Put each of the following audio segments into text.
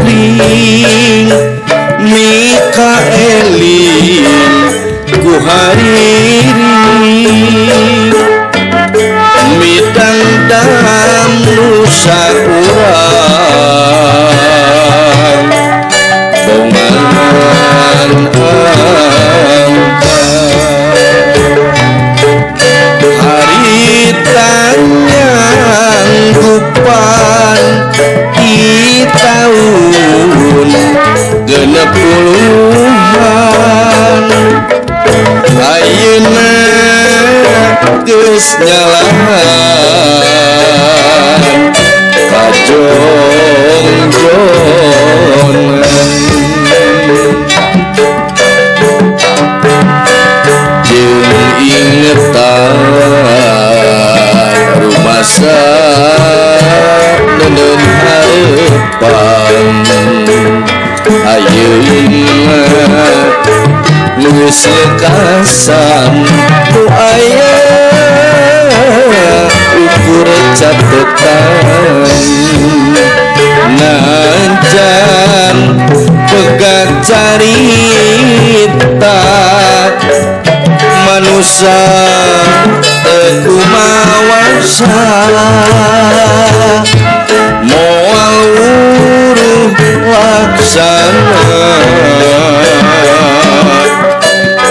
Kuring mikaeling ku hariring midangdam nusa urang bongan angka harita nyanggupan di tahun 60-an. Ayeuna geus nyalahan kajongjonan jeung ingetan rumasa neundeun harepan. Ayeuna geus lekasan nu aya ukur catetan, najan pegat carita manusia teu kumawasa moal uruh laksana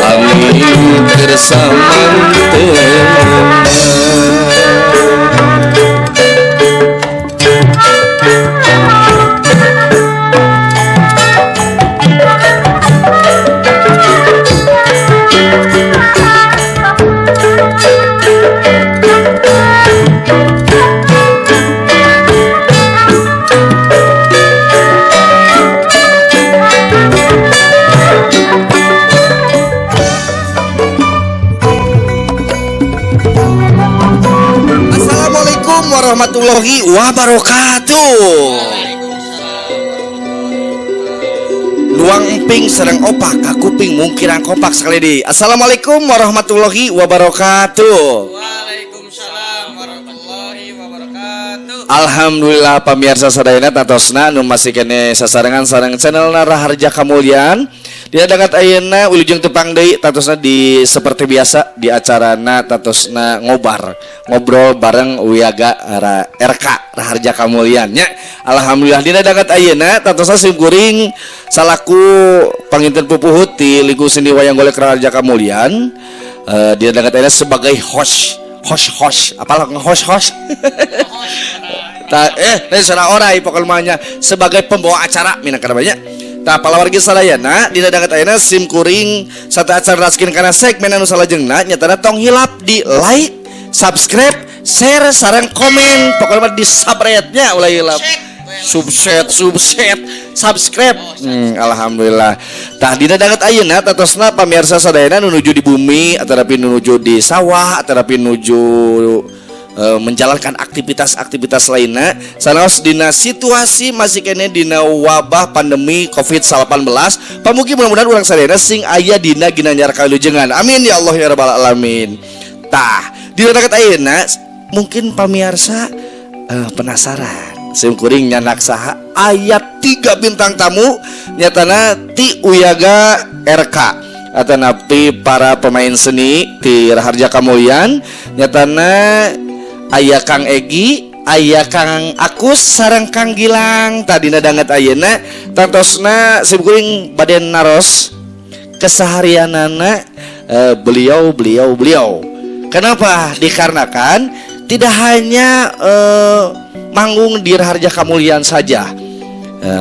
angin keur samantena. Assalamualaikum warahmatullahi wabarakatuh. Nuang emping sareng opak kakuping mungkirang kopak sekali di. Assalamualaikum warahmatullahi wabarakatuh. Waalaikumsalam warahmatullahi wabarakatuh. Alhamdulillah, pamirsa sadayana, tatosna nu masih kene sasarengan sareng channel Raharja Kamulyan. Dina danget ayeuna wilujeng tepang deui, tatosna di seperti biasa di acarana, tatosna ngobar ngobrol bareng Wiyaga RK Raharja Kamulyan nya. Alhamdulillah, dina danget ayeuna tatosna sim kuring salaku panginten pupuhut di lingkung seni wayang golek Raharja Kamulyan, dina danget ayeuna sebagai host host host apalah host host Ta, suara orai pokoknya sebagai pembawa acara minangka banyak. Tah, palawargi sadayana, dina danget ayeuna sim kuring satu acara raskin kana segmen anu salajengna, nyatana tong hilap di like, subscribe, share sareng komen, pokoknya mah di subscribe-nya ulah hilap. Subset, subset, subscribe. Alhamdulillah. Tah, dina danget ayeuna tatosna pamirsa sadayana nu nuju di bumi atanapi nu nuju di sawah atanapi nuju menjalankan aktivitas-aktivitas lainnya, sanaos dina situasi masih kene dina wabah pandemi COVID-19, pamugi mudah-mudahan urang sadayana sing aya dina ginanjar kawilujengan, amin ya Allah ya rabbal alamin. Tah, dina danget ayeuna mungkin pamirsa penasaran sim kuring nyandak saha. Aya tiga bintang tamu, nyatana ti Wiyaga RK atanapi para pemain seni ti Raharja Kamulyan, nyatana aya Kang Egi, aya Kang Akus sareng Kang Gilang. Tadina danget ayeuna tantosna sim kuring bade naros keseharianana beliau beliau beliau. Kenapa? Dikarenakan tidak hanya manggung di Raharja Kamulyan saja.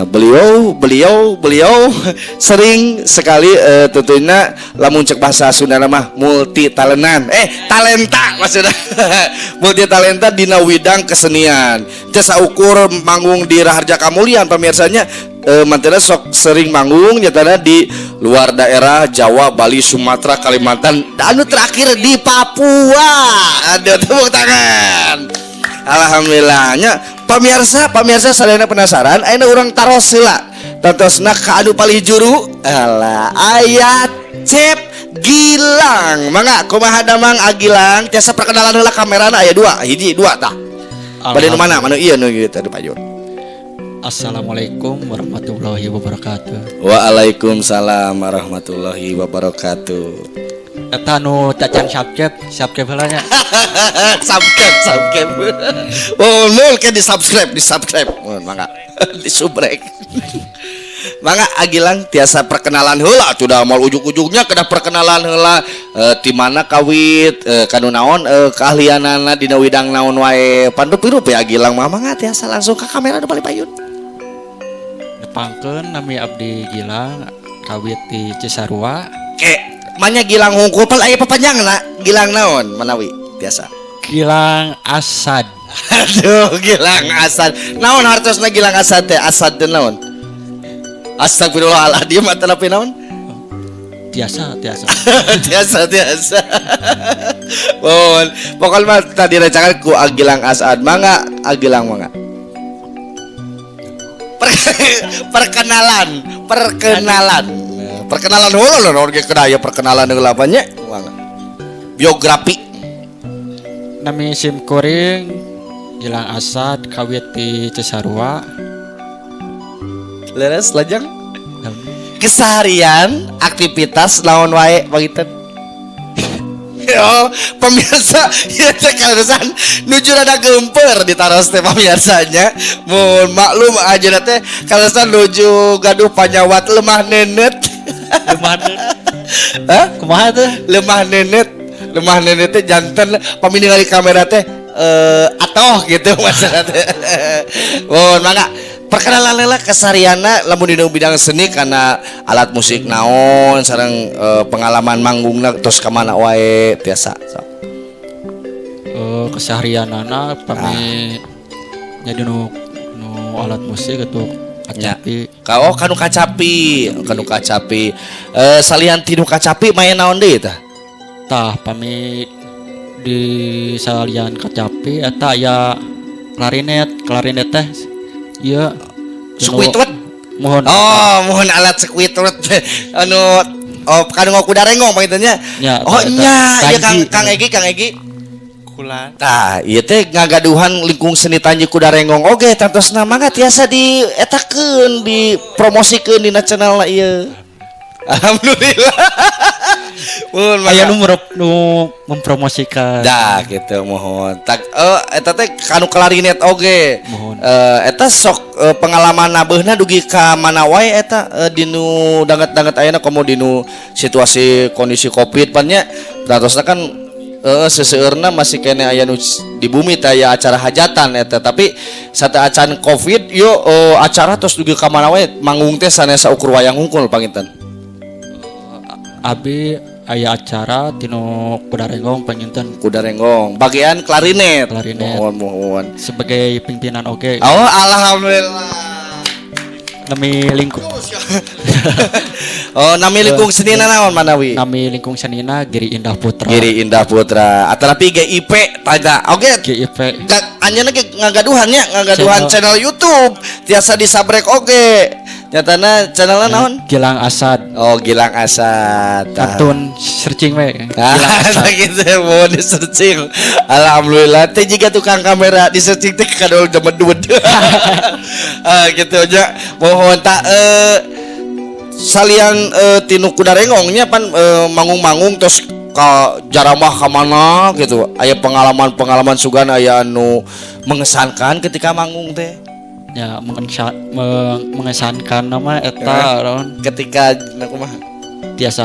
Beliau beliau beliau sering sekali, tentunya lamun cek bahasa Sunda mah multi talenan, talenta maksudnya, multi talenta dina widang kesenian. Teu saukur manggung di Raharja Kamulyan, pamirsanya, mantena sok sering manggung nyatana di luar daerah Jawa, Bali, Sumatera, Kalimantan, dan anu terakhir di Papua. Ada tepuk tangan. Alhamdulillahnya, pamirsa, pamirsa sadayana penasaran, ayeuna urang taros heula tantosna ka anu palih juru. Alah, aya Cep Gilang. Mangga, kumaha damang, Agilang? Tiasa perkenalan heula, kamerana aya dua, hiji, dua, tah. Bade nu mana? Mana ieu nu ieu teh payun. Assalamualaikum warahmatullahi wabarakatuh. Waalaikumsalam warahmatullahi wabarakatuh. Eta nu tacan subscribe, subscribe heula nya. Subscribe, subscribe. Oh, mul ke di subscribe, di subscribe. Oh, mangga. Di subrek. Mangga, A Gilang, tiasa perkenalan heula atuh, da moal ujug-ujugnya kedah perkenalan heula, ti mana kawit, kanu naon, keahlianana dina widang naon wae, pan rupi-rupi A Gilang mah. Mangga, tiasa langsung ke kamera nu paling payun. Nepangkeun, nami abdi Gilang, kawit di Cisarua. Ke manya Gilang hungkul, pan aya papanjangna Gilang naon manawi tiasa. Gilang Asad. Aduh, Gilang Asad. Naon hartosna Gilang Asad teh? Asad teh naon? Astagfirullahaladzim atanapi naon? Tiasa, tiasa. Tiasa, tiasa. Mohon, pokoknya mah tadi rancangan ku Agilang Asad. Mangga, Agilang, mangga. Perkenalan, perkenalan. Perkenalan heula lho, naon ge kedah aya perkenalan heula nya. Mangga. Biografi. Nami sim kuring Gilang Asad, kawit di Cisarua. Leres, lajeng keseharian aktivitas naon wae panginten? Oh, pemirsa, ya teh kaleresan nuju rada gemper ditaros teh pamiarsanya. Mun maklum aja teh kaleresan nuju gaduh panyawat lemah nenet. Lemah. Hah? Kumaha tuh? Lemah nenet. Lemah nenet teh janten pami ningali kamera teh atoh gitu masalah teh. Mun mangga perkenalan lah keseharianna lamun dina bidang seni karena alat musik naon sareng pengalaman manggungna tos ka mana wae, tiasa sok. Keseharian anak pami jadi nu nu alat musik itu kacapi. Ka, oh, kanu kacapi, kanu kacapi. Salian ti nu kacapi main naon deui tah? Tah, pami di salian kacapi eta aya klarinet, klarinet teh ieu. Squidward. Mohon. Oh, mohon, alat Squidward anu, oh, kanu kuda renggong panginten nya. Ya, oh eta, nya, ieu Kang Tanji. Kang Egi, Kang Egi. Kula. Tah, ieu teh ngagaduhan lingkung seni Tanji Kuda Renggong oge tantosna. Mangga tiasa dietakeun, dipromosikeun dina channel ieu. Alhamdulillah. Mun Aya mangga. nu mempromosikan. Dah gitu, mohon. Tak eta teh kanu klarinet oge. Mohon. Eta sok pengalaman nabeuhna dugi ka mana wae eta, dinu danget-danget ayeuna komo dinu situasi kondisi Covid pan nya, tantosna kan seseueurna masih kene aya nu di bumi teh aya acara hajatan eta, tapi sateuacan Covid yo acara tos dugi ka mana wae manggung teh sanes saukur wayang hungkul panginten? Abi aya acara tinu kuda renggong panginten. Kuda renggong bagian klarinet. Klarinet. Mohon, mohon. Sebagai pimpinan oge. Oh, alhamdulillah. Nami lingkung Oh, nami lingkung senina naon manawi? Nami lingkung senina Giri Indah Putra. Giri Indah Putra atanapi GIP tanya oke. GIP. Anjeunna ge ngagaduhan nya, ngagaduhan channel Channel. YouTube, tiasa disabrek oge nyatana. Channelna naon? Gilang Asad. Oh, Gilang Asad. Tah. Kartun searching we Ah, Gilang Asad. gitu mau di searching. Alhamdulillah teh jika tukang kamera di searching teh kadol demedud. Ah, gitu aja. Mohon tak salian tinu kuda renggongnya pan manggung-manggung terus ka jaramah ka mana gitu. Aya pengalaman-pengalaman sugan aya anu mengesankan ketika manggung teh? Ya, mengesankan nama eta ron. Ketika na kumaha? Tiasa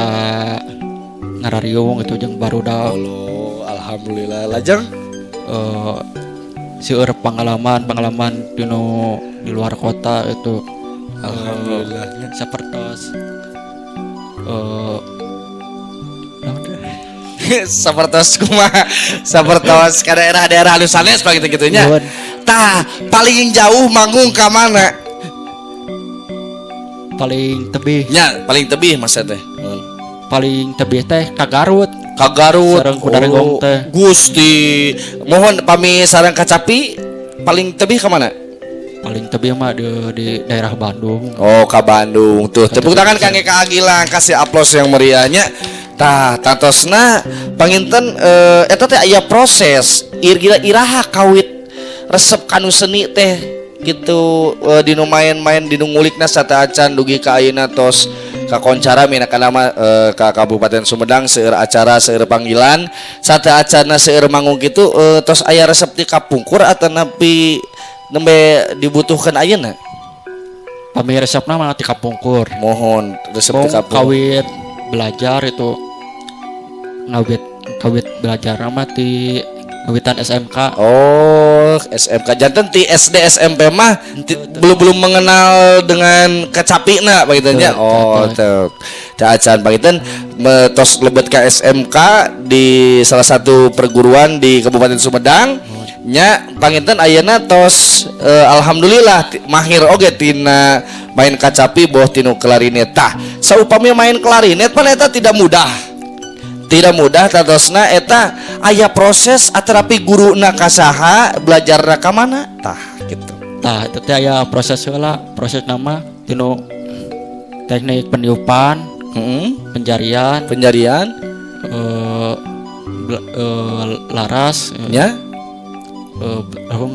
ngarariung gitu jeung barudak. Allah, alhamdulillah. Lajeng? Seueur pengalaman pengalaman dinu di luar kota itu. Alhamdulillah. Sapertos naon teh? Sapertos kumaha? Sapertos ka daerah-daerah anu sanes begitu gitunya. Nuhun. Tah, paling jauh manggung ka mana? Paling tebih? Nya, paling tebih masa teh. Paling tebih teh ka Garut. Ka Garut. Sareng kuda renggong teh. Gusti. Mohon, pami sareng kacapi paling tebih ka mana? Paling tebih mah di daerah Bandung. Oh, ka Bandung. Tuh, tepuk tangan kangge Ka Gilang, kasih aplaus yang meriahnya. Tah, tantosna panginten eta teh aya proses. Ir gila iraha kawit resep kanu seni teh? gitu, dinu main-main, dinu ngulikna sateuacan dugi ka ayeuna tos kakoncara minangka nama ka Kabupaten Sumedang, seueur acara, seueur panggilan. Sateuacanna seueur manggung kitu, tos aya resep ti kapungkur atanapi nembe dibutuhkan ayeuna? Pami resepna mah ti kapungkur. Mohon, resep ti Mung kapungkur. Kawit belajar itu, ngawit kawit belajar mah ti ngawitan SMK. Oh, SMK. Janten ti SD SMP mah belum belum mengenal dengan kacapina begitu nya. Betul, Oh, betul. teu. Teu acan panginten tos lebet ke SMK di salah satu perguruan di Kabupaten Sumedang. Nya panginten ayeuna tos alhamdulillah mahir oge tina main kacapi boh tinu klarinet. Tah, saupami main klarinet pan eta tidak mudah, tidak mudah. Tatosna eta aya proses atanapi guruna kasaha, belajarna ka mana, tah gitu? Tah, itu teh aya proses heula. Proses nama tinu teknik peniupan, penjarian, Penjarian. Laras,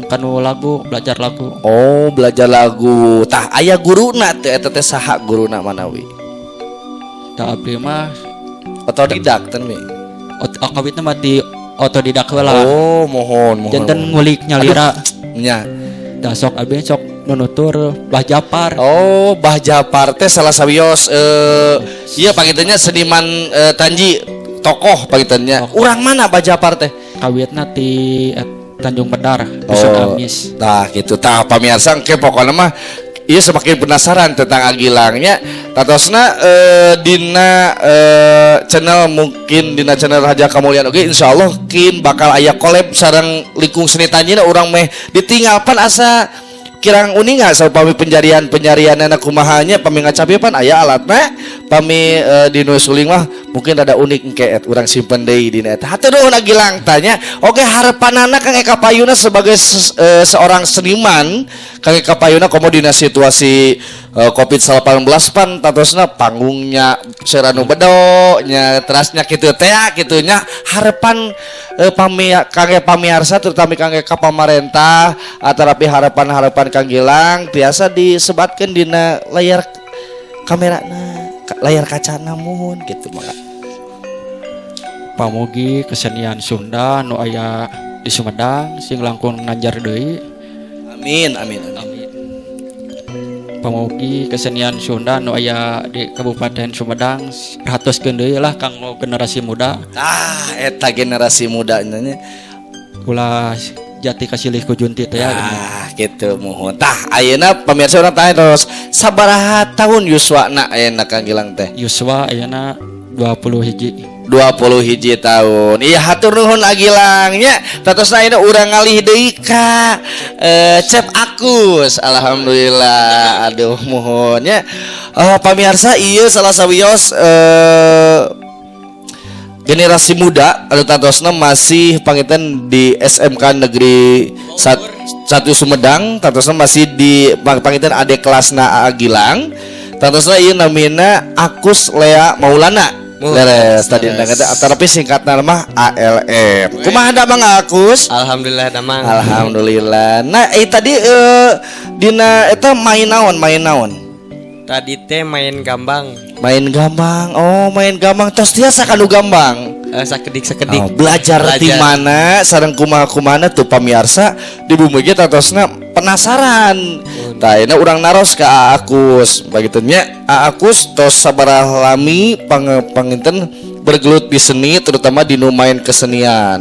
kanu lagu, belajar lagu. Oh, belajar lagu. Tah, aya guruna teh? Eta teh saha guruna manawi? Tah, abdi mah otodidak ten mi? Kawitna mah di otodidak heula. Oh, mohon mohon. Janten Mohon. Ngulik nyalira. Nya. Tah, sok abdi sok nunutur Bah Japar. Oh, Bah Japar teh salah sawios iya pangitanya seniman Tanji, tokoh pangitanya. Tokoh. Urang mana Bah Japar teh? Kawitna ti Tanjung Medar, Dusun Amis. Tah gitu, tah pamirsa, engke pokoknya mah iya semakin penasaran tentang Agilangnya. Tatosna dina channel, mungkin dina channel Raja Kamulian oke, insyaallah kin bakal aya collab sareng lingkung seni Tanjina. Urang meh ditinggal pan asa kirang uninga saupami penjarian penjarian kumaha nya. Pami ngacapi pan aya alatna, pami dinu suling mah mungkin rada unik. Engke et urang simpen deui dina eta. Hatur nuhun, Agilang. Tanya oke, harapanana Kang Eka Payuna sebagai seorang seniman, Kang Eka Payuna, komo dina situasi Covid-19 pan tatosna panggungnya seranu bedo nya, terasnya kitu teh kitu nya, harapan pami kangge pamiarsa, terutama kangge ka pamarentah atanapi harapan-harapan Kang Gilang biasa disebatkan dina layar kamera layar kacana, muhun gitu maka. Pamugi kesenian Sunda nu aya di Sumedang sing langkung nanjar deui. Amin, amin, amin. Pamugi kesenian Sunda nu aya di Kabupaten Sumedang perhatoskeun deui lah kanggo generasi muda. Ah, eta generasi muda nya. Ulah jati kasilih ku junti teh ya. Ah, gitu, muhun. Tah, ayeuna pamirsa urang tanya terus, sabaraha tahun yuswana ayeuna Kang Gilang teh? Yuswa ayeuna 20 hiji. 20 hiji tahun. Iya, hatur nuhun, Agilangnya. Tatosna ayeuna urang ngalih deui ka Cep Agus. Alhamdulillah. Aduh, muhun nya. Pamirsa, ieu salah sawios generasi muda anu tantosna masih panginten di SMK Negeri 1 Sumedang, tantosna masih di panginten adek kelasna Gilang. Tantosna ieu namina Agus Lea Maulana. Leres tadi. Leres. Tapi singkat nama ALM. Kumaha damang, Agus? Alhamdulillah, damang. Alhamdulillah. Nah, tadi dina eta main naon, main naon? Tadi teh main gambang. Main gambang. Oh, main gambang. Tos tiasa kanu gambang? Sakedik sakedik. Oh, belajar di Belajar. mana sareng kumaha kumana tuh? Pamiarsa di bumi ge tatosna penasaran. Tah, ini urang naros ka Agus. Begitu nya, Agus tos sabaraha lami panginten bergelut di seni, terutama di nu main kesenian?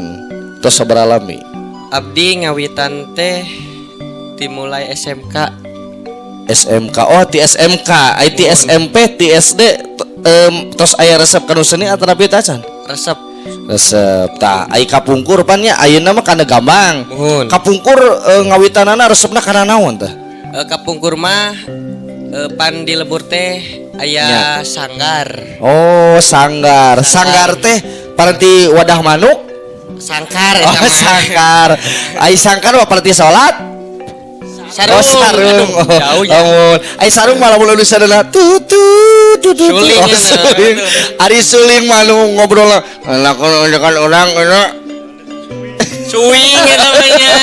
Tos sabaraha lami? Abdi ngawitan teh dimulai SMK. SMK. Oh, ti SMK. Ai ti SMP, ti SD tos aya resep kanu seni atanapi tacan? Resep. Resep. Tah, ai kapungkur pan nya ayeuna mah kana gambang. Muhun. Kapungkur ngawitanana resepna kana naon tah? Kapungkur mah pan di lembur teh aya sanggar. Oh, sanggar. Sanggar teh paranti wadah manuk? Sangkar Oh, eta mah. Sangkar. Ai sangkar mah paranti salat? Sarung. Oh, sarung. Aduh, jauh ya. Oh, ai sarung malah mulai adalah tu tu tu tu. Tu. Suling Oh, ya, suling. Ari suling mah nu ngobrol lah kan orang ini. Suing eta mah nya.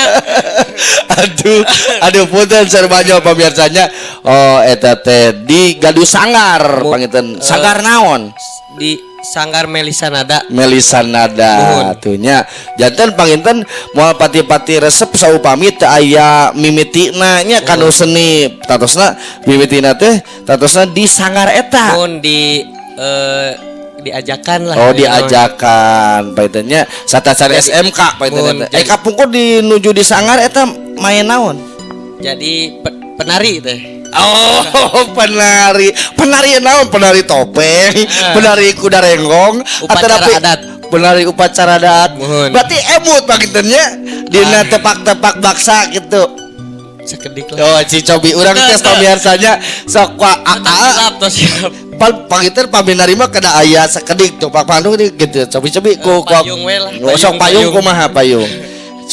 Aduh, aduh, punten serbanya pamiarsanya. Oh, eta teh di gaduh sanggar panginten. Sanggar naon? Di Sanggar Melisa Nada. Melisa Nada. Nuhun. Tuh nya. Janten panginten moal pati-pati resep saupami teu aya mimitina nya kanu seni, tatosna mimitina teh tatosna di sanggar eta. Mun di diajakan lah. Oh, diajakan panginten nya satacan SMK panginten Mun, eta. Eh, kapungkur di nuju di sanggar eta main naon? Jadi penari teh. Oh, penari. Penari naon? Penari topeng, penari kuda renggong, Upacara atau adat. Penari upacara adat. Muhun. Berarti emut panginten nya dina tepak-tepak baksa gitu. Sakedik lah. Oh, ci cobi urang tes pamiarsanya sok wa a a Siap, tos siap. Pan panginten paminari mah kada aya sakedik tuh pak pangdung gitu. Cobi-cobi ku ku Payung we lah, Oh, sok payung, payung, kumaha payung?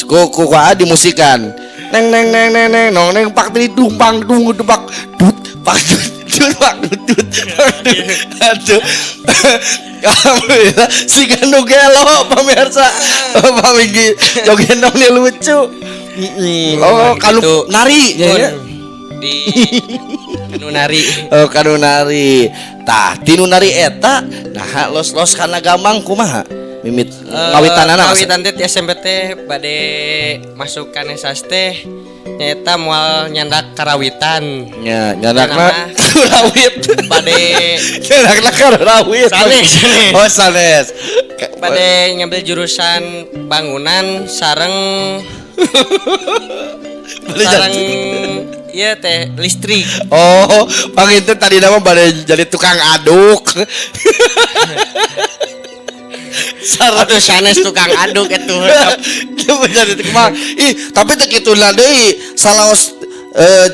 Ku ku ku a dimusikan. Neng neng neng neng neng nong neng pak tri dung pang dung pak dut pak dut dut pak dut dut pak dut. Aduh. Alhamdulillah siga nu gelo pemirsa. Paminggi joget nih lucu. Oh, kalau Gitu. nari ya, ya. Di anu nari. Oh, kanu nari. Tah, tinu nari eta nah los-los kana gambang kumaha? Mimit ngawitanana maksud? Ngawitan teh ti SMP teh bade masuk kanesas teh nyaeta moal nyandak karawitan. Nya, nyandakna Nama. karawit. Bade Nyandakna karawit. Sanes, sanes. Oh, sanes. Bade ngambil jurusan bangunan sareng Bade sareng ieu teh listrik. Oh, panginten tadi nama bade jadi tukang aduk. Sareng Aduh, sanes tukang aduk itu. Jadi tukang. Ih, tapi teu kitu deui. Salaos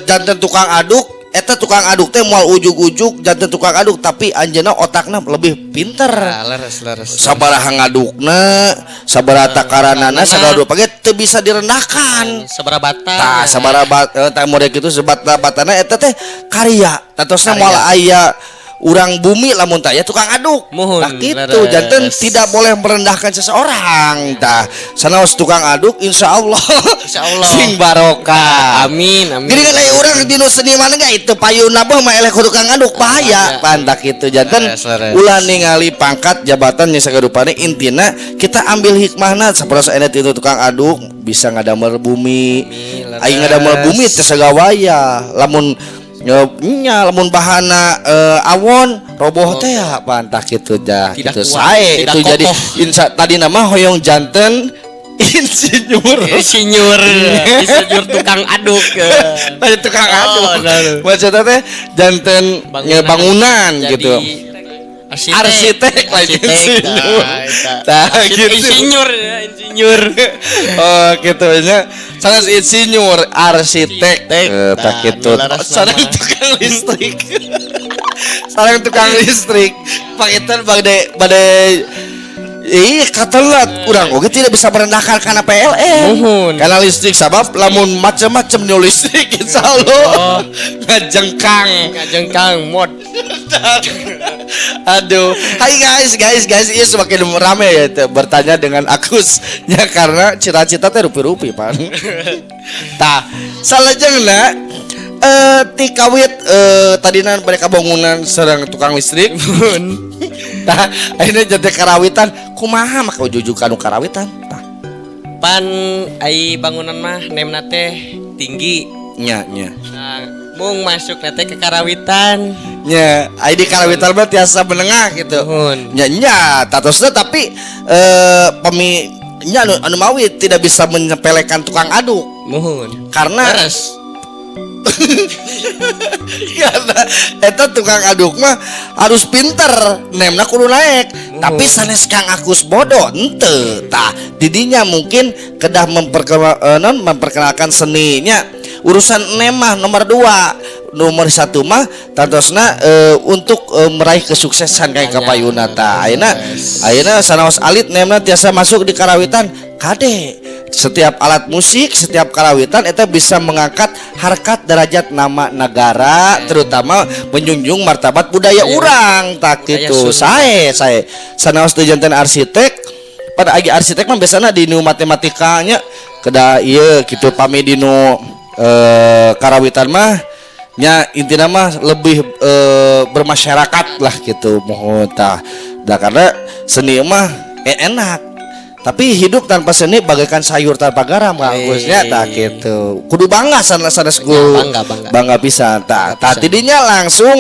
janten tukang aduk, eta tukang aduk teh moal ujug-ujug janten tukang aduk, tapi anjeunna otakna lebih pinter. Ah, leres leres. Sabaraha ngadukna, sabaraha takaranana, sagala rupa ge teu bisa direndahkan. Sabaraha bata. Tah, sabaraha tah model kitu sebat batana eta teh karya. Tatosna moal aya urang bumi lamun tah aya tukang aduk. Muhun, Tah kitu leres. Janten tidak boleh merendahkan seseorang. Tah, sanaos tukang aduk insyaallah. Insyaallah. Sing barokah. Amin, amin. Jadi kan aya urang di nu seniman enggak itu payuna bah mah eleh ku tukang aduk bahaya. Pantak kitu janten Leres, leres. ulah ningali pangkat jabatan yang sagarupane, intina kita ambil hikmahna sapertos aya itu tukang aduk bisa ngadamel bumi. Leres. Aing ngadamel bumi teh sagawaya lamun nya lamun bahana awon roboh teh ya pantah kitu dah. Tidak gitu kuat, sae tidak itu jadi kokoh. Insa tadi nama hoyong janten insinyur. Insinyur, insinyur tukang aduk. Tadi tukang aduk. Oh, nah. Maksudnya teh janten bangunan, bangunan Jadi gitu. Arsitek, Arsitek lain arsitek, insinyur. Nah, eta. Tah, Arsitek, gitu. Insinyur ya, insinyur. Oh, gitu nya. Sanes insinyur, arsitek. Arsitek. Eh, tah Tah, gitu. nu leres Sareng nama. tukang listrik. Sareng tukang listrik. Panginten bade bade. Ih, katelat urang oge tidak bisa merendahkan karena PLN. Muhun. Karena listrik sabab lamun macem-macem nu listrik insyaallah ngajengkang. Ngajengkang mod. Aduh, hai guys, guys, guys, iya semakin rame ya itu bertanya dengan Agus ya karena cita-cita teh rupi-rupi pan. Tah, salajengna ti kawit tadina mereka bangunan sareng tukang listrik. Tah, akhirnya jadi karawitan, kumaha maka ujug kanu karawitan? Tah, Pan ai bangunan mah nemna teh tinggi. Nya nya. Nah, mung masuk teh ke karawitan. Nya, ai di karawitan mah tiasa menengah gitu. Nuhun. Nya nya, tatosna tapi pemi nya anu, anu mawi tidak bisa menyepelekan tukang aduk Muhun. karena Leres. karena eta tukang aduk mah harus pinter nemna kudu naik, tapi sanes Kang Agus bodoh ente. Tah, didinya mungkin kedah non, memperkenalkan seninya, urusan nem mah nomor dua, nomor satu mah tantosna untuk meraih kesuksesan kayak kapayuna. Tah, ayeuna ayeuna sanaos alit nemna tiasa masuk di karawitan, kade setiap alat musik, setiap karawitan eta bisa mengangkat harkat derajat nama negara, terutama menjunjung martabat budaya urang tak Budaya gitu. Sunda. Sae sae sanaos teu janten arsitek, pada agi arsitek mah biasanya di nu matematikanya. Kedah ieu kitu pami dinu karawitan mah nya, intina mah lebih bermasyarakat lah gitu. Mohon, tah da karena seni mah enak, tapi hidup tanpa seni bagaikan sayur tanpa garam, Kang Agusnya. Tah gitu, kudu bangga sana sanes guru. Bangga, bangga. Bangga pisan, tah. Bangga Tah, pisan. Tidinya langsung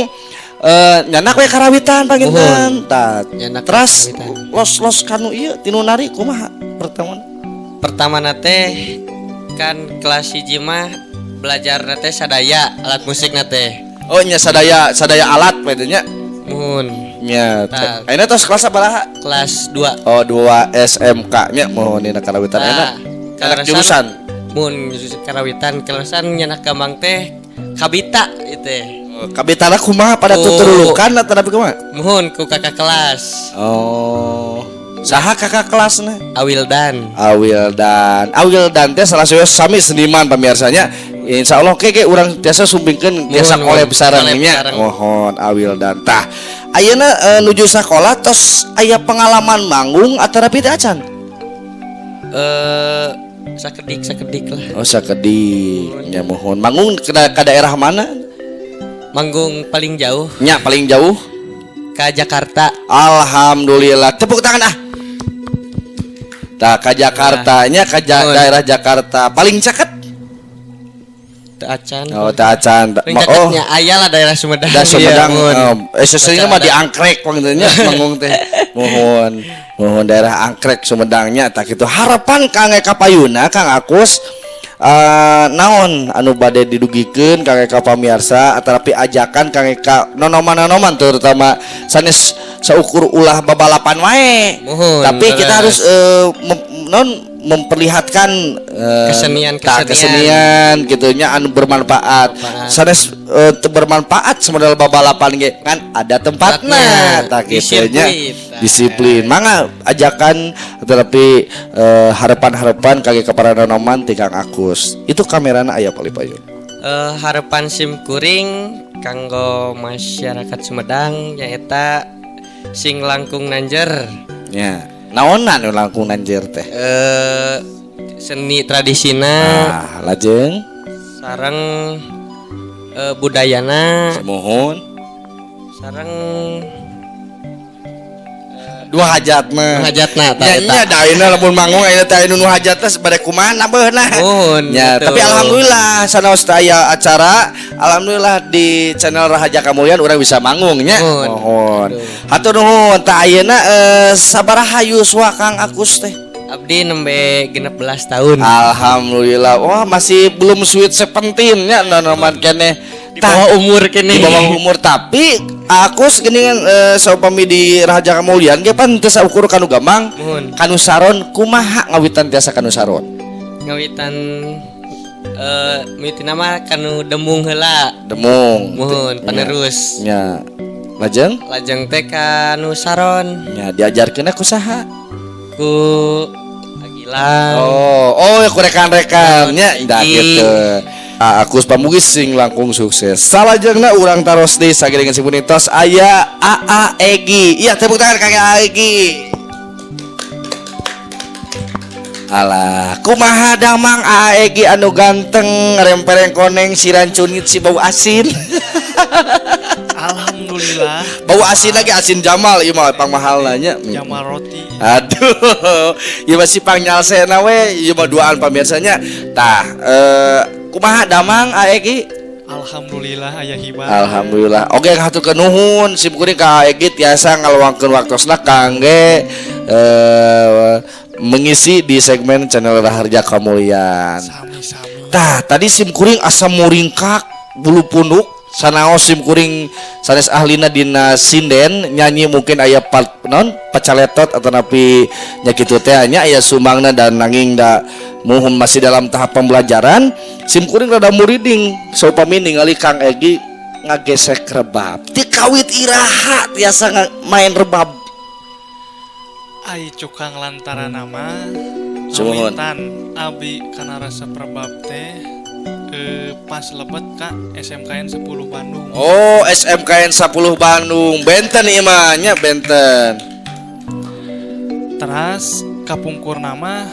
nyandak we karawitan panginten, tah. Nyandak Terus karawitan. Los los kanu ieu tinu nari kumaha pertama? Pertama teh kan kelas 1 mah belajar teh sadaya alat musik teh. Oh nya, sadaya sadaya alat we nya. Muhun. Nya. Tah. Ayeuna tos kelas sabaraha? Kelas 2. Oh, 2 SMK nya, mohon dina karawitan Tah, enak enak kaleresan- jurusan. Mun karawitan kaleresan nyandak gambang teh kabita itu teh. Kabitana kumaha, pada Oh. tuturulukan atau tapi kumaha? Muhun, ku kakak kelas. Oh, saha kakak kelasna? Awildan. Awildan. Awildan teh salah satu sami seniman pamiarsanya. Insya Allah ke urang tiasa sumpingkeun, tiasa Mohon, collab mohon. sareng Collab nya. sareng. Mohon, Awildan. Tah, ayeuna nuju sakola tos aya pengalaman manggung atau teu acan? Sakedik sakedik lah. Oh, sakedik nya, mohon. Manggung ke daerah mana? Manggung paling jauh Nya, paling jauh. Ke Jakarta. Alhamdulillah, tepuk tangan ah. Tah, ke Jakarta nya, ke Mohon. Daerah Jakarta paling caket. Teu acan. Oh, teu acan. Paling Oh. caketnya aya lah daerah Sumedang. Da Sumedang. Iya, muhun. Seseringnya mah di Angkrek panggilnya manggung teh. Mohon, mohon, daerah Angkrek Sumedangnya. Tah kitu, harapan Kang Eka payuna, Kang Agus, naon anu bade didugikeun Kang Eka pamiarsa atanapi ajakan Kang Eka nonoman-nonoman, terutama sanes saukur ulah babalapan wae. Mohon, tapi kita leres. Harus non memperlihatkan Kesenian, tah, kesenian. Kesenian gitu nya anu bermanfaat. Bermanfaat. Sanes teu bermanfaat semodal babalapan ge kan ada tempatna. Tempatna. Tah Di kitu nya. sirkuit. Disiplin. Mangga ajakan tetapi harapan-harapan kage kepada nonoman ti Kang Agus itu, kamerana aya paling payun. Harapan sim kuring kanggo masyarakat Sumedang nyaeta sing langkung nanjer. Nya, naonan nu langkung nanjer teh? Seni tradisina. Ah, lajeng? Sareng budayana. Mohon. Sareng dua hajat mah. Hajatna, tah, nya. eta. Nya da ayeuna lamun manggung ayeuna teh aya nu hajat teh bade kumaha nambeuhna. Mohon, nya. betul. Tapi alhamdulillah sanaos teh aya acara, alhamdulillah di channel Rahaja Kamulian urang bisa manggung nya. Mohon. Mohon. Aduh. Hatur nuhun. Tah, ayeuna sabaraha yuswa Kang Agus teh? Abdi nembe 16 tahun. Alhamdulillah, wah, masih belum sweet seventeen nya, nonoman keneh. Di bawah umur kene. Di bawah umur, tapi aku geningan saupami di Rahaja Kamulian ge pan teu saukur kanu gambang. Mohon. Kanu saron kumaha ngawitan tiasa kanu saron? Ngawitan mimitina mah kanu demung heula. Demung. Mohon, panerus. Nya, lajeng? Lajeng teh kanu saron. Nya, diajarkeun ku saha? Ku Agilang. Oh, ya, ku rekan-rekan nya. Dah. Iki. Gitu. Ah, aku pamugi sing langkung sukses. Salajengna urang taros di sagiringan simpuning tos aya AA Egi. Iya, tepuk tangan Kang AA Egi. Alah, kumaha damang AA Egi anu ganteng, rempereng koneng, siran cungit si bau asin? Alhamdulillah. Bau asin lagi, asin Jamal ieu mah pang mahal nya. Jamal roti. Aduh, ieu mah si pang nyalsena we, ieu mah duaan pamirsanya. Tah, kumaha damang AA Egi? Alhamdulillah aya hibah. Alhamdulillah. Oke, haturkeun nuhun sim kuring ka Egi tiasa ngaluangkeun waktosna kangge mengisi di segmen channel Raharja Kamulian. Sami-sami. Tah, tadi sim kuring asa muringkak bulu punduk sanaos sim kuring sanes ahlina dina sinden nyanyi, mungkin aya part non pacaletot atau napi nya kitu teh nya, aya sumbangna dan nanging da muhun masih dalam tahap pembelajaran. Sim kuring rada muriding saupami ningali Kang Egi ngagesek rebab. Ti kawit iraha tiasa main rebab? Ai cukang lantaran nama Sumuhun. kawitan abi kana resep rebab teh pas lebet ka SMKN 10 Bandung. Oh, SMKN 10 Bandung. Benten ieu mah nya, benten. Teras Kapungkur mah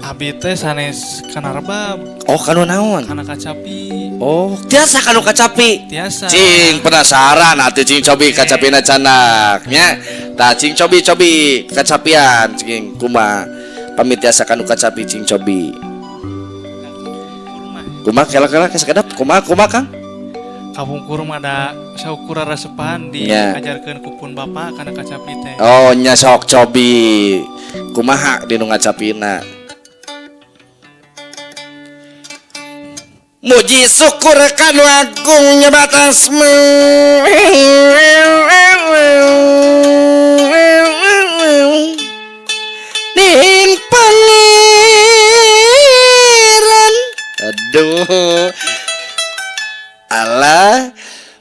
abi teh sanes kana rebab. Oh, kanu naon? Kana kacapi. Oh, tiasa kanu kacapi? Tiasa. Cing penasaran atuh, cing cobi kacapina candak nya. Tah, cing cobi cobi kacapian cing kumaha. Pamit tiasa kanu kacapi, cing cobi. Kumaha, kela-kela sakedap kumaha kumaha, Kang? Kapungkur mah da saukur resepan diajarkeun ku pun bapak kana kacapi teh. Oh nya, sok cobi. Kumaha dinu ngacapina? Muji syukur kanu agung nyebat asma Ning pangeran. Aduh, Allah,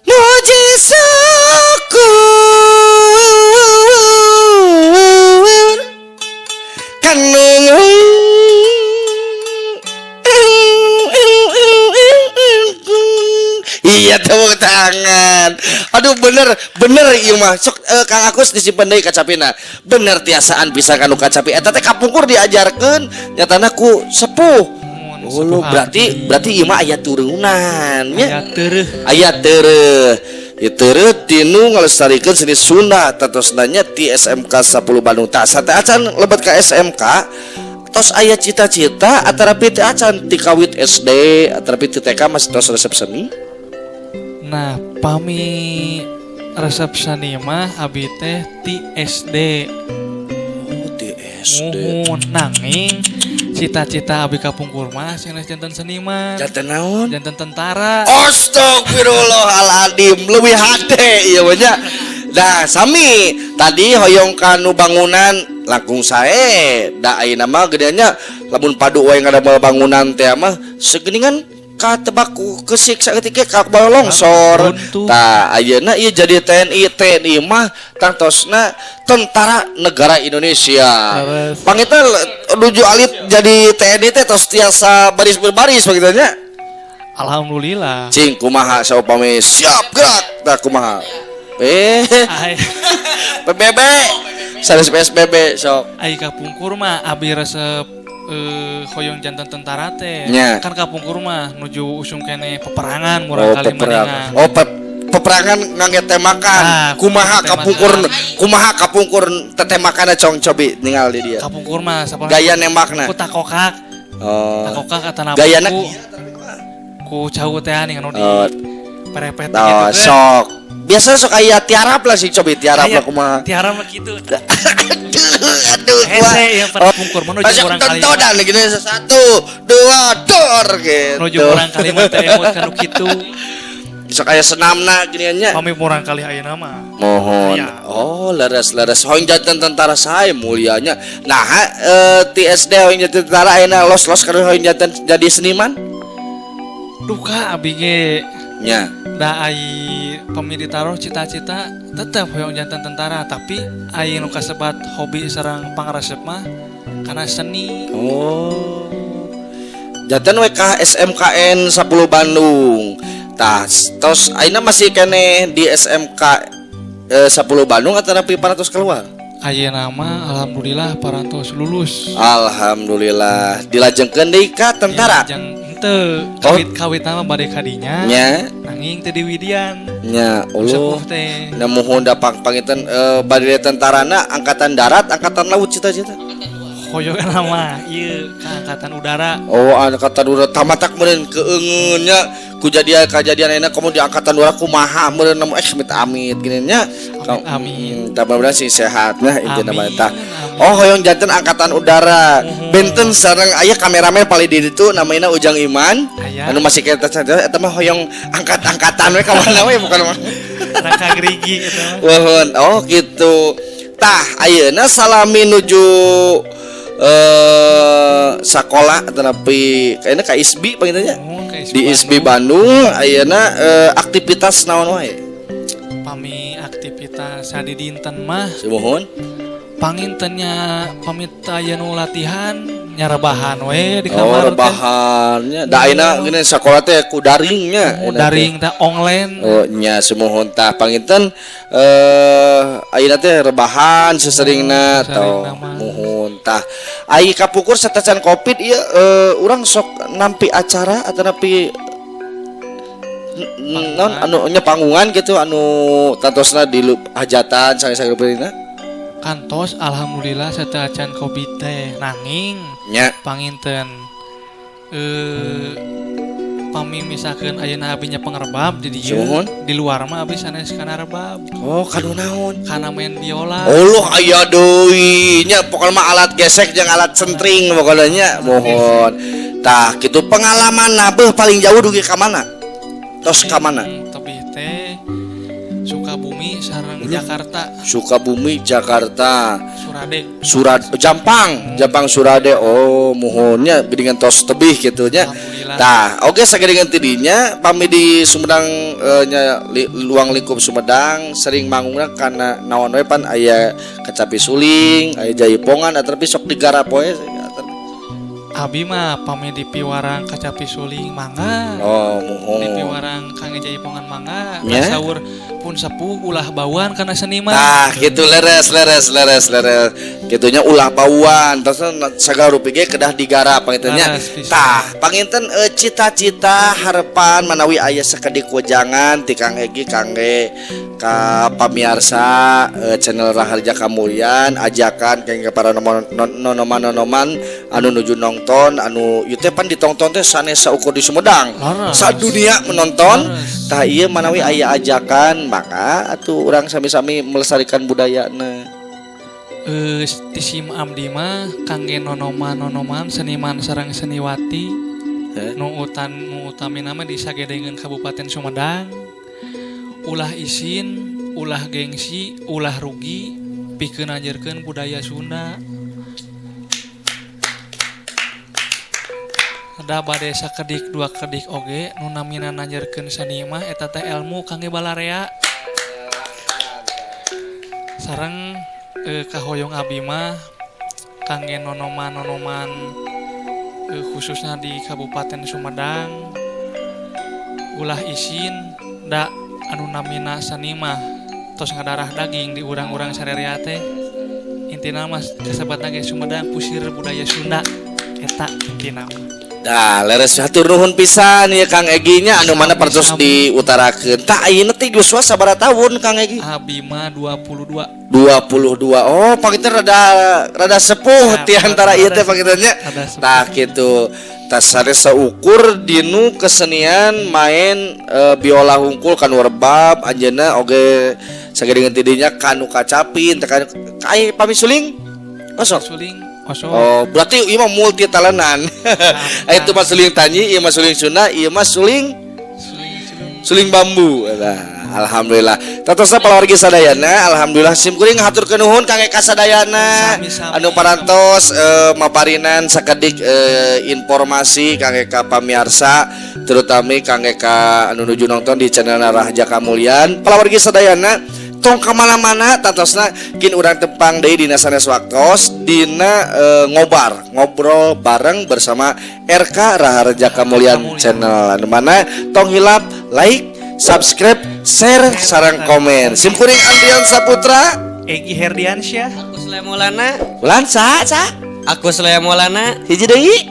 muji syukur kanu. Iya, tepuk tangan. Aduh, bener bener ieu mah. Sok Kang Agus disimpen deui kacapina. Bener tiasaan bisa kanu kacapi. Eta teh kapungkur diajarkeun nyatana ku sepuh. Mun Oh, sepuh berarti abdi. Berarti ieu mah aya turunan nya. Aya tereuh. Aya tereuh. Ieu tereuh tinu ngalestarikeun seni Sunda tatosna nya ti SMK 10 Bandung. Tah, sate acan lebet ka SMK, tos aya cita-cita atarapi teu acan ti kawit SD atarapi ti TK masih tos resep seni? Nah, pami resep seni mah abi teh ti SD. Oh, ti SD. Muhun, nanging cita-cita abi kapungkur mah sanes janten seniman. Janten naon? Janten tentara. Astagfirullahaladzim, leuwih hade ieu mah nya. Nah, sami tadi hoyong kanu bangunan langkung sae da ayeuna mah gedeannya lamun padu wae ngadamel bangunan teh mah segeuningan katebak ku kesik saeutik ge ka longsor. Runtuh. Tah, ayeuna ieu jadi TNI. TNI mah tangtosna Tentara Negara Indonesia. Leres. Pangita nuju alit jadi TNI teh tos tiasa baris berbaris begitu nya. Alhamdulillah. Cing kumaha saupami siap gerak, tah kumaha? Ai, PBB sanes PSBB, sok. Ai kapungkur mah abi resep hoyong janten tentara teh. Nya. Kan kapungkur mah nuju usum kene peperangan Oh, murang kali peperangan. maningan. Oh, peperangan ngangge tembakan. Ah, Kumaha tembakan. Kapungkur, kumaha kapungkur tetembakanna, cong cobi ningal di dia. Kapungkur mah sapola Gaya nembakna. ku takokak. Oh. Takokak atanapi Gayana ku cau teh nih anu di Oh, perepet oh, gitu kan. sok. Biasa sok aya tiarap lah sih, cobi tiarap Aya, lah kumaha. Tiarap mah kitu. Aduh, aduh. Hese ya pungkur mah nuju Masuk urang kali. tontonan gini, satu, dua, dor gitu. Nuju urang kali mah teh emut kanu kitu. Sok aya senamna ginian nya. Pami murang kali ayeuna mah. Mohon. Aya. Oh, leres leres. Hoyong janten tentara sae mulianya. Nah, ti SD hoyong janten tentara, ayeuna los-los kana hoyong janten jadi seniman? Duka abi ge. Nya. Da ai pami ditaruh cita-cita tetep hoyong janten tentara, tapi ai nu kasebat hobi sareng pangaresep mah kana seni. Oh. Janten we ka SMKN 10 Bandung. Tah, tos ayeuna masih keneh di SMK 10 Bandung atau parantos keluar? Ayeuna mah alhamdulillah parantos lulus. Alhamdulillah. Dilajengkeun deui ka tentara. Dilajeng henteu. Oh. Kawit kawit mah bade kadinya. Nya, Nanging teu diwidian. Nya, Allah. Sepuh teh. Nah, muhun da pang panginten bade tentarana angkatan darat, angkatan laut cita-cita? Hoyong mah ieu ka angkatan udara. Oh, angkatan udara tamatak meureun keungeun nya ku jadian kajadian ayeuna komo di angkatan udara kumaha meureun nemu amit amit gini nya. Amit, amit. Tah, mudah-mudahan sih sehat nah intina mah Amin, tah. amin. Oh, hoyong janten angkatan udara. Muhun. Benten sareng aya kameramen paling di ditu namanya Ujang Iman. Aya. Anu masih kita eta mah hoyong angkat-angkatan we ka mana we bukan mah. Raka gerigi eta mah. Muhun. Oh gitu. Tah, ayeuna salami nuju sakola tetapi kayaknya ka ISBI panginten nya. Muhun, ka ISBI Di ISBI Bandung ayeuna aktivitas naon wae? Pami aktivitas sadidinten mah Sumuhun. Pangintennya pamit aya nu latihan nya rebahan we di Oh, kamar teh. Rebahannya. Da ayeuna gini sakola teh ku daringnya. Oh, daring teh online. Oh nya, sumuhun. Tah, panginten ayeuna teh rebahan seseringna Oh, atau seseringna mah. muhun. Muhun tah. Ai kapungkur satacan Covid ieu urang sok nampi acara atau nampi non anu nya panggungan gitu anu tantosna di hajatan sanes-sanesna? Kantos, alhamdulillah, sateuacan Covid teh, nanging panginten pami misalkan ayeuna abi nya pengerebab di dieu, di luar mah abi sanes kana rebab. Oh, kanu naon? Kana main biola. Oh, aya deui nya, pokokna mah alat gesek jeung alat sentring pokoknya nya. Mohon. Tah, kitu pengalaman nabeuh paling jauh dugi ka mana? Tos ka mana? Tebih teh Sukabumi sareng Jakarta. Sukabumi, Jakarta. Surade. Surat Jampang, Jampang Surade. Oh, muhunnya dengan tos tebih gitu nya. Alhamdulillah. Tah, oke, sagedengan tidinya pami di Sumedang nya luang lingkup Sumedang sering manggungna kana naon we? Pan aya kacapi suling, aya jaipongan, tapi sok digarap we? Abi mah pami di piwarang kacapi suling mangga. Oh, muhun. Di piwarang kangge jaipongan mangga. Saur pun sepuh, ulah bauan kana seni mah. Nah, gitu, leres leres leres leres. Gitunya, ulah bauan. Terus sagala rupi ge kedah digarap panginten nya. Leres pisan. Tah, panginten cita-cita, harapan, manawi aya sakedik wejangan ti Kang Egi kangge ka pamiarsa channel Raharja Kamulyan, ajakan kangge para nonoman-nonoman anu nuju nongton, anu ieu teh pan ditongton teh sanes saukur di Sumedang. Leres. Sadunia menonton. Leres. Tah, ieu manawi aya ajakan, maka atuh urang sami-sami melestarikan budayana. Ti sim abdi mah kangge nonoman-nonoman seniman sareng seniwati Heh? nu utan nu utamina mah di sagedengeun Kabupaten Sumedang, ulah isin, ulah gengsi, ulah rugi pikeun nanjerkeun budaya Sunda. Da bade sakedik dua kedik oge, nu namina nanjerkeun seni mah eta teh ilmu kangge balarea. Sareng kahoyong abi mah kangge nonoman-nonoman khususnya di Kabupaten Sumedang, ulah isin, da anu namina seni mah tos ngadarah daging di urang-urang sarerea teh. Intina mah kasebatna ge Sumedang pusir budaya Sunda, eta intina mah. Nah, leres, hatur nuhun pisan ya Kang Egi nya, anu mana parantos diutarakeun. Tah, ayeuna teh yuswa sabaraha tahun, Kang Egi? Abi mah 22. 22. Oh, panginten rada rada sepuh Nah, ti antara ieu teh panginten nya. Rada sepuh. Tah, kitu. Tas sanes saukur dinu kesenian main biola hungkul kanu rebab, anjeunna oge sagedengeun ti dinya kanu kacapi teh kan aya pami suling. Kosong. Suling osok. Oh, berarti ieu mah multi talentan. Itu mah suling tanyi, ieu mah suling Sunda, ieu mah suling Suling suling. Suling bambu. Nah, alhamdulillah. Tatosna palawargi sadayana, alhamdulillah sim kuring haturkeun nuhun kangge kasadayana. Sami-sami. Anu parantos maparinan sakedik informasi kangge ka pamiarsa, terutama kangge ka anu nuju nonton di channel Raharja Kamulyan. Palawargi sadayana, tong kamana-mana, tatosna kin urang tepang deui dina sanes waktos dina ngobar ngobrol bareng bersama RK Raharja Kamulyan Kamulyan. Channel, anu mana tong hilap like, subscribe, share, sareng komen. Sim kuring Andrian Saputra. Egi Herdiansyah. Aku Sulaiman Maulana. Ulan sa sa. Aku Sulaiman Maulana. Hiji deui.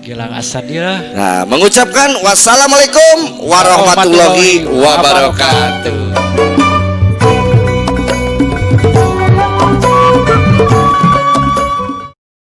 Gilang Asadila. Nah, mengucapkan wassalamualaikum warahmatullahi wabarakatuh.